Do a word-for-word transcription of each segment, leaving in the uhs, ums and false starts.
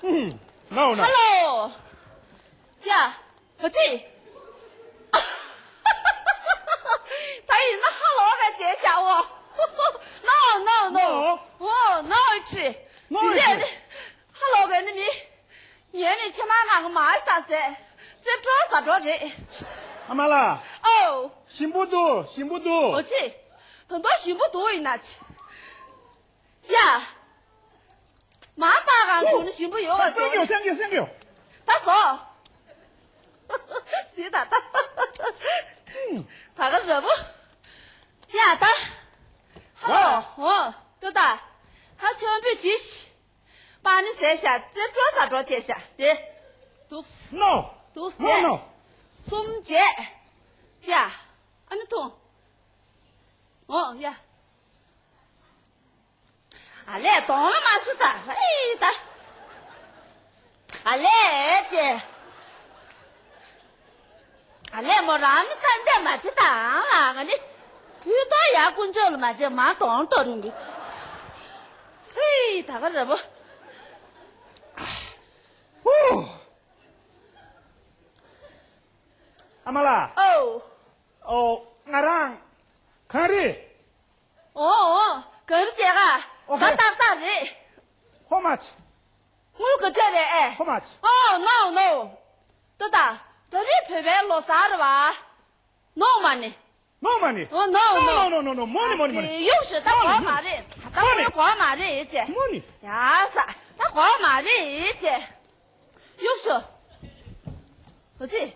ཨུམ། ནའོ་ནའོ། ཧ་ལོ། ཡ། བུ་ཚི། ད་ཡིན་ན་ཧ་ལོ་ག་བྱས་བཞག་འོ། ནའོ་ནའོ་ནའོ། ནའོ། འོ་ནའོ་ཁྲི། ནའོ་ཁྲི། དེ་རེད། ཧ་ལོ་ག་ནི་མི། ངའི་མི་ཕྱི་མ་ང་གི་མ་ཤི་ད་ཟེར། རྩེབ་གྲོགས་ཟ་གྲོགས་རེད། ཨ་མ་ལགས། ཨོ། ཞིམ་པོ་འདུག་ཞིམ་པོ་འདུག་བུ་ཚི། ད་དུང་ཞིམ་པོ་འདུག་ཡིན་ན་ཅི། ཡ། མ་པ་གང་བྱུང་ན་ཞིམ་པོ་ཡོད་བ་སེང་གེ་སེང་གེ་སེང་གེ། ད་སོ། སི་ད་ད། ད་ག་ར་བུ། ཡ་ད། ཧ་ལོ། འོ། ཏུ་ད། ད་ཆོན་པོས་ཅི་ཤི། པ་ནི་ཟས་ཤ་རྩེབ་གྲོགས་ཟ་གྲོགས་བྱས་ཤ་དེ། འདུག་ནོ། འདུག་ནོ་བྱས། ནོ། གསུམ་བྱས། ཡ། ཨ་ནི་འཐུང་། འོ་ཡ། ཨ་ལས་གདོང་ལ་མ་ཤུ་ད་ཧེ་ད། ཨ་ལས་ཅེ། ཨ་ལས་མོ་རང་ནི་ཏན་ཏན་མ་བྱེད་དང་ལ་ང་ནི། བུ་ཏོ་ཡ་དཀོན་མཆོག་ལ་མ་བྱེད་མ་གདོང་གཏོར་ཡོང་གི། ཧེ་ད་ག་ར་བུ། ཧུ། ཨ་མ་ལགས། ཨོ། ཨོ། ང་རང་། གངས་རི། ཨོ་ཨོ། གངས་རི་བྱེད་ག་ཨོ་ད་ཧེ། ཏག་ཏག་རེད། ཧོ་མ་ཆི། དངུལ་ག་ཚད་རེད་ཨེ། ཧོ་མ་ཆི། ཨོ་ནོ་ནོ། ཏུ་ད། ད་རེས་བོད་པའི་ལོ་གསར་རེད་བ། ནོ་མ་ནི། ནོ་མ་ནི། ཨོ་ནོ་ནོ། ནོ་ནོ་ནོ་ནོ། མོ་ནི་མོ་ནི་མོ་ནི། གཡུག་ཤོག་ད་གོ་མ་རེད། ད་མོ་ནི་གོ་མ་རེད་ཅེ། མོ་ནི། ཡ་ས། ད་གོ་མ་རེད་ཅེ། གཡུག་ཤོག་བུ་ཚི།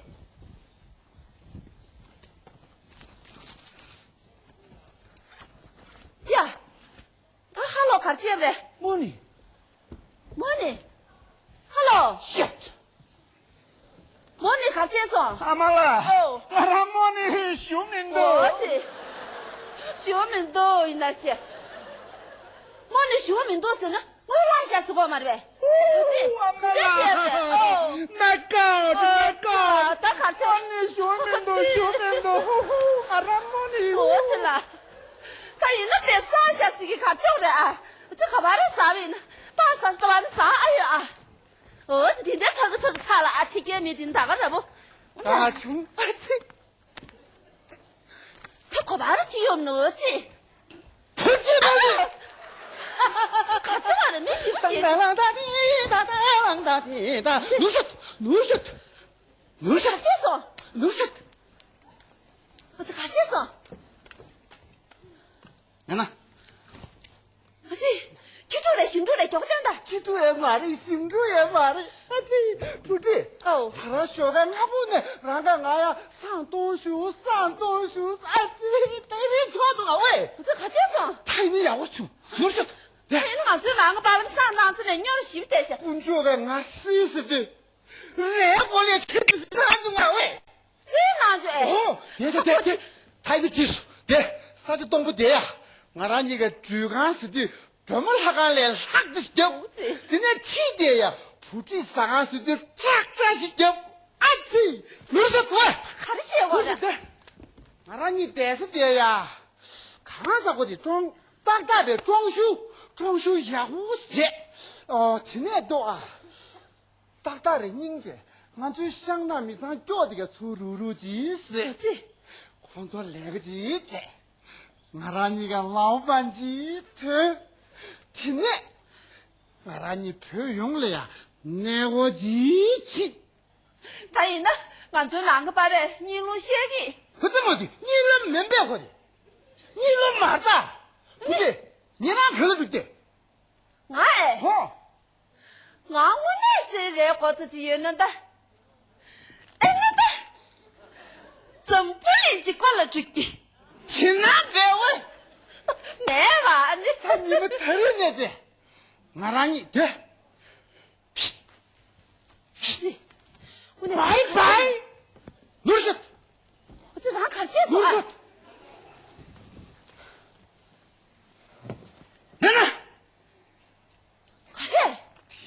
ཡ། ད་ཧ་ལོ་གར་ཆེན་རེད། མོ་ནི། མོ་ནི། ཧ་ལོ། ཤད། མོ་ནི་གར་ཆེན་སོང་། ཨ་མ་ལགས། ཨོ། ང་རང་མོ་ནི་ཞུ་མི་འདུག་ཨོ་ཙི། ཞུ་མི་འདུག་ཡིན་ན་ཞེ། མོ་ནི་ཞུ་མི་འདུག་ཟེར་ན་ངོས་ལ་ཤ་ཟུག་གོ་མ་རེད་པས། ཨོ་ཙི། ཨ་མ་ལགས། ཨོ། མེ་ཀ་ཨོ། མེ་ཀ་ད་གར་ཆེན། མོ་ནི་ཞུ་མི་འདུག་ཞུ་མི་འདུག་ང་རང་མོ་ནི། ཨོ་ཙི་ལ། ད་ཡིན་ན་པའི་ས་ཤ་ཟིག་གི་གར་ཆོག་རེད་ཨ། ཙི་ག་བ་རེ་ཟ་བས་ན་པ་ས་ཤ་ད་བ་ནི་ཟ་ཨ་ཡོད་ཨ། འོ་ཙི་དེ་འདྲ་ཚ་གི་ཚ་གི་ཚ་ལ་ཨ་ཚི་སྐྱེ་མི་དེ་ད་ག་ར་བོ། ད་ཆུང་ཨ་ཙི། ད་ག་བ་རེ་ཅི་ཡོད་ནོ་ཙི། ཐུགས་རྗེ་གནང་ཞུ། ག་ཚོད་བ་རེ་མི་ཞིབ་ཞིབ། ད་ད་ད་ད་ད་ད་ད། ནུ་ཤུད། ནུ་ཤུད། ནུ་ཤུད། ག་ཚོད་སོང་། ནུ་ཤུད། ཨ་ཙི་ག་ཚོད་སོང་། ཡང་ན། ཨ་ཙི། ཁྱི་ཕྲུག་ལས་ཞིམ་ཕྲུག་ལས་མགྱོགས་སྟོན་ད། ཁྱི་ཕྲུག་ཡང་མ་རེད། ཞིམ་ཕྲུག་ཡང་མ་རེད། ཨ་ཙི། བུ་ཁྲིད། ཨོ། ད་རང་ཞོགས་ཀ་སྔ་པོ་ནས་རང་ག་ང་ཡ་སང་གཏོང་ཞུ་སང་གཏོང་ཞུ། ཨ་ཙི་དེ་རིང་ཆོག་འདུག་ཨ་ཝེ། ཨ་ཙི་ག་ཚོད་སོང་། ད་ཡིན་ཡག་པོ་བྱུང་། ནོར་ཤོད། ད་ཡིན་ང་ཚོའི་ནང་གི་པ་བ་ནི་སང་ནང་སི་ནས་སྨྱོར་ཞིབ་བལྟས་ཤག་དཀོན་མཆོག་ག་ང་སི་སི་དུས་རེད་གོ་ལས་ཆེ་དུ་སི་ན་ཅུང་ཨ་ཝེ། སེ་ནང་ཆོ་ཨེ། ཨོ། དེ་དེ་དེ་དེ། ཐའི་དེ་ཁྲིད་སོ། དེ་ས་ཆ་སྟོང་པོ་དེ་ཡ། ང་རང་གཉིས་ཀ་འགྲུལ་ཁང་ཟེར་དུས་སྒྲོལ་མ་ལྷ་ཁང་ལས་ལྷག་ཏུ་ཞིག་རྒྱབ། ཨོ་ཙི། དེ་ནས་ཁྲིད་དེ་ཡ། བུ་ཁྲིད་ཟ་ཁང་ཟེར་དུས་ཀྲག་ཀྲག་ཞིག་རྒྱབ། ཨ་ཙི། ནོར་ཤོད་དོ། ག་རེ་བཤད་གོ་ལ། ནོར་ཤོད་དེ། ང་རང་གཉིས་བསྡད་ས་དེ་ཡ། གང་ཟ་གོ་དེ་ཀྲོང་། ཏག་ཏག་པའི་ཀྲོང་ཞུ། ཀྲོང་ཞུ་ཡག་པོ་བྱས། ཨོ་དེ་ནས་ལྟོས་ཨ། ཏག་ཏག་རེད་སྙིང་རྗེ། ང་ཚོའི་ཤང་ནང་མི་ཚང་སྐྱོག་དེ་ག་ཚུར་རུག་རུག་ཅིག་ཟེར། ཨ་ཙི། ཁོང་ཚོ་ལས་ཀ་ཅིག་བྱས། ང་རང་གཉིས་ཀ་ལའོ་པན་ཅིག་ཐོན། དེ་ནས་ང་རང་གཉིས་བོད་ཡོངས་ལ་ཡ་གནས་སྐོར་ཅིག་བྱས། ད་ཡིན་ན་ང་ཚོའི་ནང་གི་པ་བས་གཉིད་ལོང་བཤད་ཀྱི། ཧུ་ཙི་མོ་ཙི་གཉིད་ལོང་མིན་པས་ཁོ་རེ། གཉིད་ལོང་མ་རེད་ད། བུ་ཁྲིད། ཉེ་རང་ག་ལ་འགྲོ་གི་དེ། ང་ཨེ། ཧོ། ང་དངོས་གནས་སེ་རེད་གོ་ཚོད་ཅིག་ཡོད་ན་ད། ཨེ་ན་ད། འཛམ་བུ་གླིང་གཅིག་པ་ལ་འགྲིག་གི། དེ་ན་བས་ཝེ། མེད་པ་ཨ་ནི། ད་ཉི་མ་ད་རེས་ནས་ཚེ། ང་རང་གཉིས་དེ། ཙི། ཨུ་ནེ། བའི་བའི། ནོར་ཤོད། ཙི་རང་གར་ཆས་སོང་ཨ། ནོར་ཤོད། ན་ན། ག་རེ།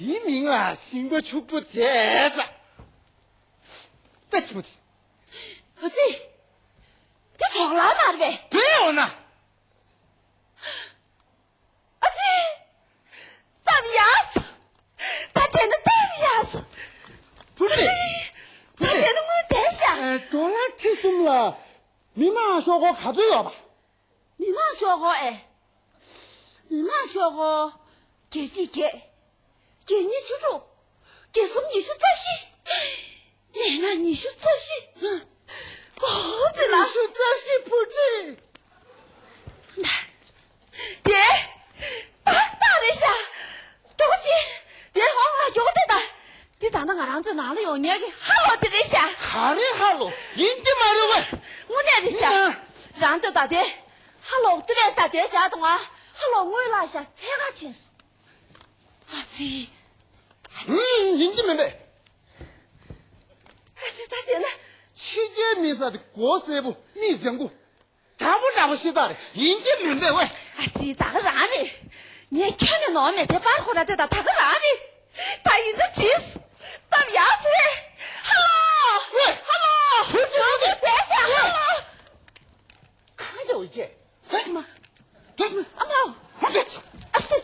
དེའི་མིང་ལ་ཤིང་པ་ཕྱུག་པོ་བྱས་ས། ལྟ་ཆི་མོ་དེ། ཨ་ཙི། དེ་གྲོགས་ལ་མ་རེད་པས། བས་འོ་ན། ཨ་ཙི། སྟབས་ཡག་སོང་། ད་བྱས་ན་ད་ མི་མང་ཤོག་སྒོར་ག་ཚོད་ཡོད་པ། མི་མང་ཤོག་སྒོར་ཨེ། མི་མང་ཤོག་སྒོར། བརྒྱད་གཅིག་བརྒྱད། བརྒྱད་གཉིས་བཅུ་དྲུག་བརྒྱད་གསུམ་ཉི་ཤུ་རྩ་བཞི། ལས་ང་ཉི་ཤུ་རྩ་བཞི། ཨོ་ཙི་ལ། ཉི་ཤུ་རྩ་བཞི་བུ་ཁྲིད། དེ། ཏག་ཏག་རེད་ཤག་འགྲོ་ཅི། དེ་ཧོང་ལ་མགྱོགས་དེ་ད། འདི་ད་ནི་ང་རང་ཚོའི་ནང་ལ་ཡོང་མཁན་གྱི་ཧ་ལོ་དེ་རེད་ཤག་ག་རེ་ཧ་ལོ། ཡིན་གྱི་མ་རེད་བས། དངོས་གནས་རེད་ཤག་ཨ། རང་ཚོ་ད་དེ། ཧ་ལོ་དེ་རེད་ཤག་དེ་ཤག་དང་ང་ཧ་ལོ་དངོས་ལ་ཤག་ཚད་ག་ཕྱིན་སོང་། ཨ་ཙི། ཨུམ། ཡིན་གྱི་མིན་པས། ཨ་ཙི་ད་བྱས་ན། ཕྱི་རྒྱལ་མི་ས་དེ་གོ་སེར་པོ་མིག་ལྗང་གུ། དྲག་པོ་དྲག་པོ་ཤི་ཐག་རེད། ཡིན་གྱི་མིན་པས་ཝེ། ཨ་ཙི་ད་ག་རང་རེད། ངས་ཁྱོན་ནས་ནོར་མེད་དེ་པར་ཁོ་ར་དེ་ད་ད་ག་རང་རེད། ད་ཡིན་ན་བྲིས། སྟབས་ཡག་སེ། ཧ་ལོ། ཧ་ལོ། ཧ་ལོ། ཧ་ལོ། གང་རྒྱག་འོས་ཀྱེ། ད་ཕྱི་མ། ད་ཕྱི་མ། ཨ་མའོ། ཧ་ད་ཕྱི། ཨ་ཙི།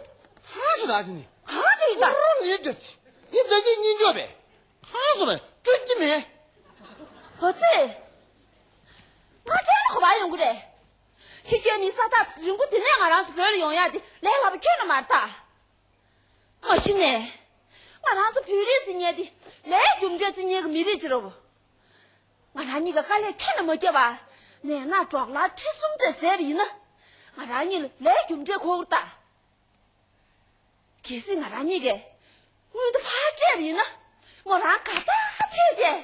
ཧ་སུ་ད་ཕྱི་ནི། གང་བྱེད་ཡིན་ད། ཁོ་རང་ནི་ད་ཕྱི། ནི་ད་ཕྱི་གཉིས་འཇོག་པས། གང་སུ་བས་སྤྲོད་ཀྱི་མེད། ཧོ་ཙི། ང་ཁྲལ་ལ་གོ་བ་ཡོང་གི་རེད། ཕྱི་རྒྱལ་མི་ས་ཐག་རིང་པོ་དེ་ནས་ང་རང་ཚོ་བོད་ལ་ཡོང་ཡག་དེ་ལས་སླ་པོ་ཁྱོན་ནས་མ་རེད་ད། མ་གཞི་ནས། ང་རང་ཚོ་བོད་རིགས་ཟེར་མཁན་དེ་ལས་རྒྱུ་འབྲས་བརྩི་མཁན་གྱི་མི་རིགས་ཅིག་རེད་བ། ང་རང་གཉིས་ཀ་དཀའ་ལས་ཁྱོན་ནས་མ་བརྒྱབ་པ། ནད་མནར་སྲོག་ལ་ཁྲི་གསུམ་ཙམ་བཟས་པ་ཡིན་ན། ང་རང་གཉིས་ལ་ལས་རྒྱུ་འབྲས་འཁོར་གི་རེད་ད། གལ་སྲིད་ང་རང་གཉིས་ཀས་དངུལ་དེ་ཕར་སྤྲད་པ་ཡིན་ན། མོ་རང་དགའ་ཐག་ཆོད་བྱས།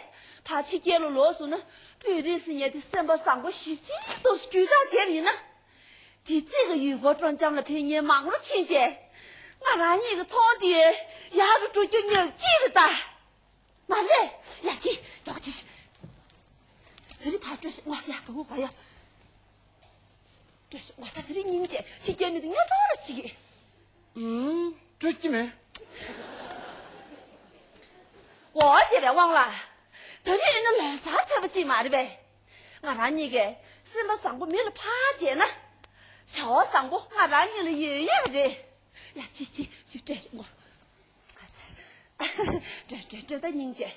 ཕར་ཕྱི་རྒྱལ་ལ་ལོག་སོང་ན་བོད་རིགས་ཟེར་མཁན་དེ་སེམས་པ་བཟང་པོ་ཞེ་པོ་ཅིག་ཏུ་བརྒྱུད་བསྒྲགས་བྱས་པ་ཡིན་ན། དེ་རྩིས་ཀྱི་ཡུལ་སྐོར་སྤྲོ་འཆམ་ལ་ཕེབས་མཁན་མང་རུ་ཕྱིན་བྱས། ང་རང་གཉིས་ཀྱི་ཚོང་དེ་ཡག་རུ་འགྲོ་རྒྱུ་ཉག་གཅིག་རེད་ད། མ་རེད། ཡ་ཅི་མགྱོགས་ཅི། དེ་རིང་ཕར་སྤྲོད་ཤིག་ངོ་ཡ་ག་གུ་ག་ཡ། སྤྲོད་ཤིག་ངོ་ད་དེ་རིང་སྙིང་རྗེ་ཕྱི་རྒྱལ་མི་དེ་སྨྱོ་ཀྲོ་ར་ཅིག་གི། ཨུམ། སྤྲོད་ཀྱི་མེད། འོ་བྱས་པའི་དབང་ལ། ད་རེས་ཡིན་ན་ལོ་གསར་ཚེས་པ་གཅིག་མ་རེད་པས། ང་རང་གཉིས་ཀས་སེམས་པ་བཟང་པོ་མི་ལ་ཕར་བྱས་ན། བྱ་བ་བཟང་པོ་ང་རང་གཉིས་ལ་ཡོད་ཡག་རེད། ཡ་ཅི་ཅི་ཅི་སྤྲོད་ཤིག་ངོ། སྤྲོད་སྤྲོད་སྤྲོད་ད་སྙིང་རྗེ།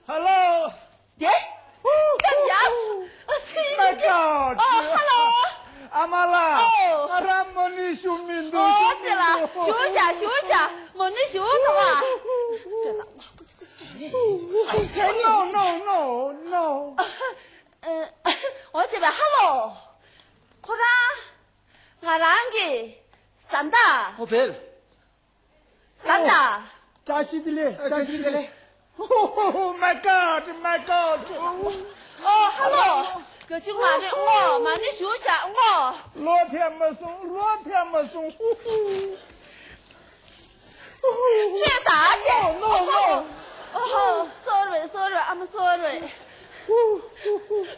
ཧ་ལོ། དེ། ད་ཡ། ཨ་སི། My God. ཨོ་ཧ་ལོ། ཨ་མ་ལགས། ཨོ། ང་རང་མོ་ནི་ཞུ་མི་འདུག་ཨོ་ཙི་ལ། ཞུ་ཤ་ཞུ་ཤ། མོ་ནི་ཞུ་དང་བ། སྤྲོད་ད་མ་ཀུ་ཅི་ཀུ་ཅི། No, no, no, no. ཨོ་ཙི་བ་ཧ་ལོ། ཁོ་རང་། ང་རང་གི་བཟའ་ཟླ། ཨོ་བེལ། བཟའ་ཟླ། བཀྲ་ཤིས་བདེ་ལེགས། བཀྲ་ཤིས་བདེ་ལེགས། Oh my God, my God. ཨོ་ཧ་ལོ། ག་ཅིག་མ་རེད་ངོ་། མ་ཎི་ཞུ་བཞག་ངོ་། ལོ་ཐེ་མ་སོང་། ལོ་ཐེ་མ་སོང་། སྤྲོད་ད་ཅེ། No, no, no. Oh, sorry, sorry, I'm sorry. སྤྲོད་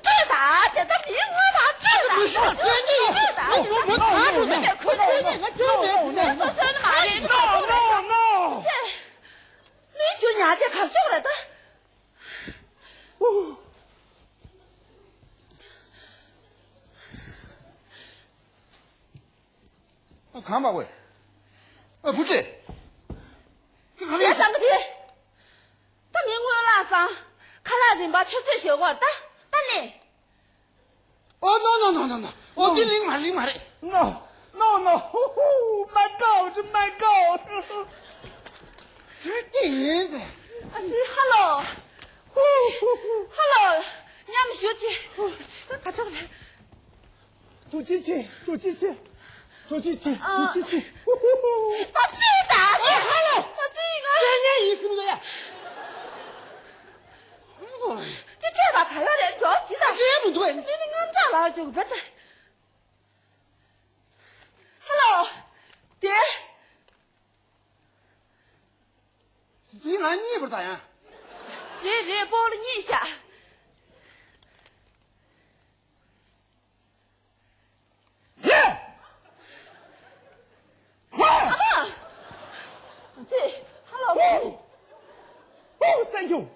ད་ཅེ། ད་མི་ངོ་མ་སྤྲོད་ད། སྤྲོད་ད་ཅེ། ད་ཁོ་ནས་ཁོ་ནས་ང་སྤྲོད་མེད་ཟེར་ནས། སོ་སོ་ནི་མ་རེད། No, no, no. མི་རྒྱུ་ཉག་ཅེ་གར་ཤོག་རེད་ད། ཨ། གང་བ་ཝེ། ཨ། བུ་ཁྲིད། ཁྱེད་ག་ལེ། བྱས་ཙང་གི་དེ། ད་ངའི་སྔོན་ལ་སང་ཁ་ལག་རིན་པ་ཆུ་ཚོད་ཞོག་གོ་ད་ད་ནི། Oh, no, no, no, no, no. Oh, འདི་གླེང་མ་གླེང་མ་རེད། No, no, no. My God, my God. ཅི་སྟེ་ཡིན་ཟེར། ཨ་སི་ཧ་ལོ། ཧ་ལོ། མཉམ་ཞུ་ཅི། ད་ག་ཆོག་རེད། ཐུགས་རྗེ་ཆེ། ཐུགས་རྗེ་ཆེ། ཐུགས་རྗེ་ཆེ། ཨ། ཐུགས་རྗེ་ཆེ། ད་ཙི་ད་ཙི། ཨ་ཧ་ལོ། ད་ཙི་ང་། ཅི་ཉན་ཡིན་སུམ་ལ་ཡ། ཅི་སྤྲད་པ་ག་ཡོད་རེད། མགྱོགས་ཅི་ད། ཅི་མི་འདུག་ཨེ། མི་ནི་རྔམ་སྐྲག་ལ་བཅུག་བེ་ད། ཧ་ལོ། དེ། འདི་ང་གཉིས་པར་ད་ཡང་། རེད་རེད། སྤོ་ལོ་གཉིས་ཤག་ཨ་མ། ཙི། ཧ་ལོ། Oh, oh, thank you.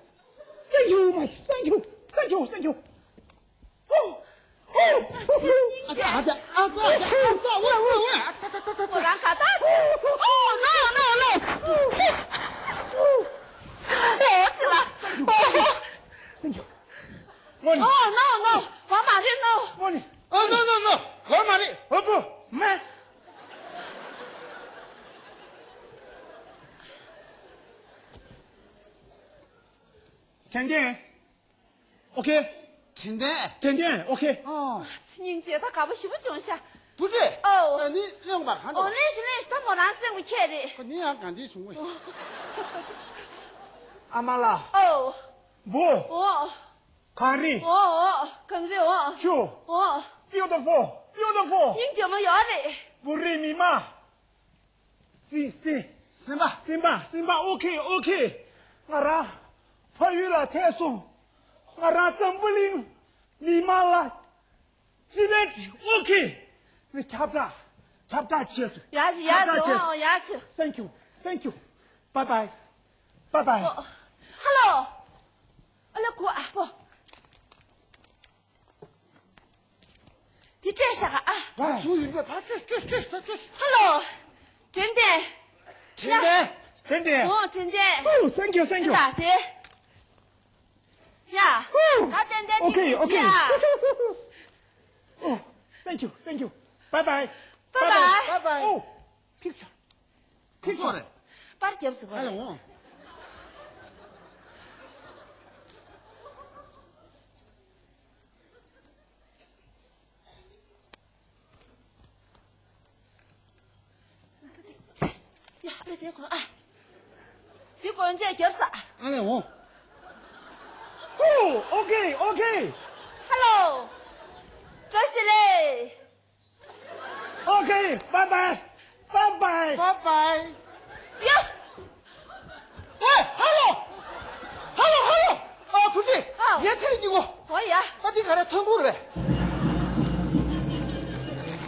Thank you much. Thank you. Thank you, thank you. Oh, oh. ཨ་ཙི། ཨ་ཙི། ཨ་ཙི། ཨ་ཙི། ཝེ། ཝེ། ཝེ། ཨ་ཙི། ཨ་ཙི། ཨ་ཙི། ཁོ་རང་ག་ད་ཅི། Oh, no, no, no. ཨ་ཙི་ལ། Thank you. Oh, no, no. ཝ་མ་རེད་ནོ། དྲན་རྟེན། ཨོ་ཁེ། དྲན་རྟེན། དྲན་རྟེན། ཨོ་ཁེ། ཨོ། སྙིང་རྗེ། ད་དགའ་པོ་ཞེ་པོ་བྱུང་ཤག་བུ་ཁྲིད། ཨོ། ད་ནི་གླེང་བ་གང་འདྲ། ཨོ། ལེན་ཤིག་ལེན་ཤིག་ད་མོ་རང་སེམས་པ་ཁྱེད་རེད། ཁོ་ནི་ཡང་གང་འདྲ་བྱུང་བས། ཨ་མ་ལགས། ཨོ། བུ། ཨོ། གངས་རི། ཨོ་ཨོ། གངས་རི། ཨོ། ཆུ། ཨོ། Beautiful, beautiful. སྙིང་རྗེ་མོ་ཡོད་རེད། བོད་རིགས་མི་མང་། སེམས། སེམས། སེམས་པ། སེམས་པ། སེམས་པ། ཨོ་ཁེ། ཨོ་ཁེ། ང་རང་ཕ་ཡུལ་ལ་ཐེག་སོང་། ང་རང་འཛམ་བུ་གླིང་མི་མང་ལ་དྲི་བ་དྲིས། ཨོ་ཁེ། སེམས། ཁྱབ་བསྒྲགས། ཁྱབ་བསྒྲགས་བྱས་སོང་། ཡག་ཤོས། ཡག་ཤོས། ཁྱབ་བསྒྲགས་བྱས་སོང་། ཨོ། ཡག་ཤོས། Thank you, thank you. Bye bye, bye bye. ཨོ། ཧ་ལོ། ཨ་ལ་ཁུ་ཨ་པོ། དེ་སྤྲད་བཞག་ཨ། ང་ཚོ་ཡིན་པས་ཕར་སྤྲོད་སྤྲོད་སྤྲོད་ད་སྤྲོད། ཧ་ལོ། དྲན་རྟེན། དྲན་རྟེན། དྲན་རྟེན། ཨོ། དྲན་རྟེན། Oh, thank you, thank you. ད་དེ། ཡ། Oh, ད་ཏན་ཏན་okay, དེ་okay. ཨ། Oh, thank you, thank you. Bye bye. Bye bye. Bye bye. Oh, picture. Picture. པར་རྒྱབ་སུ་བ། ཨ་ལ་འོང་། ཡ་ཨ་ལ་དེ་གོ་ཨ། དེ་གོན་ཆས་རྒྱབ་ས། ཨ་ལ་འོང་། Oh, okay, okay. Hello. བཀྲ་ཤིས་བདེ་ལེགས། Okay, bye bye. Bye bye. Bye bye. ཡ། ཨེ། ཧ་ལོ། ཧ་ལོ། ཧ་ལོ། ཨ། བུ་ཁྲིད། ཨ། ངས་ཚེ་རིང་གཉིས་ངོ་། ཨོ་ཡ། ད་འདི་ག་རེ་ཐོན་ཁུངས་རེད་པས།